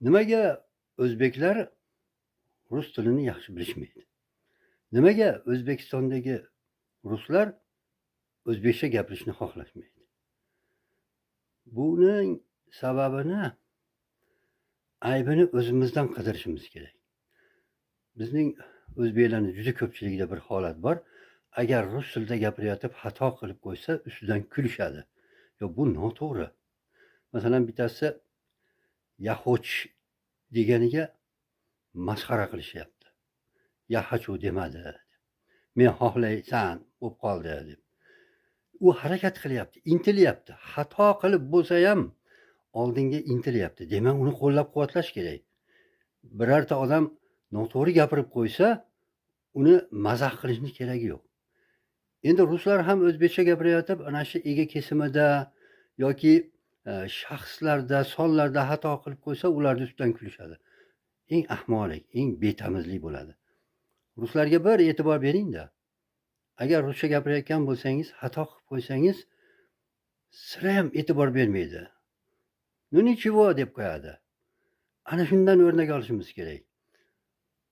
Nimaga o'zbeklar rus tilini yaxshi bilishmaydi? Nimaga O'zbekistondagi ruslar o'zbekcha gapirishni xohlashmaydi? Buning sababini, aybini o'zimizdan qidirishimiz kerak. Bizning o'zbeklarning juda ko'pchiligida bir holat bor. Agar rus tilida gapirayotib xato qilib qo'ysa, ustidan kulishadi. Yo'q, bu noto'g'ri. Masalan, bittasi "я хоч" deganiga masxara qilishyapti. "Я хочу" demadi. Men xohlaysan bo'lib qoldi deb. U harakat qilyapti, intilyapti. Xato qilib bo'lsa ham oldinga intilyapti. Demak, uni qo'llab-quvvatlash kerak. Birorta odam noto'g'ri gapirib qo'ysa, uni mazax qilishning keragi yo'q. Endi ruslar ham o'zbekcha gapirayotib, ana shu ega kesimida yoki shaxslarda, sonlarda xato qilib qo'ysa, ularni ustidan kulishadi. Eng ahmoqlik, eng betamizlik bo'ladi. Ruslarga bir e'tibor bering-da. Agar ruscha gapirayotgan bo'lsangiz, xato qilib qo'ysangiz, sira ham e'tibor bermaydi. "Ну ничего" deb qo'yadi. Ana shundan o'rnak olishimiz kerak.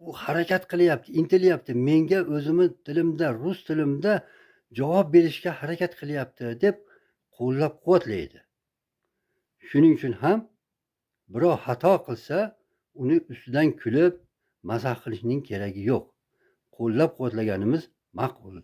U harakat qilyapti, intilyapti. Menga o'zimni tilimda, rus tilimda javob berishga harakat qilyapti deb qo'llab-quvvatlaydi. Shuning uchun ham birov xato qilsa, uni ustidan kulib, mazax qilishning keragi yo'q. Qo'llab-quvvatlaganimiz ma'qul.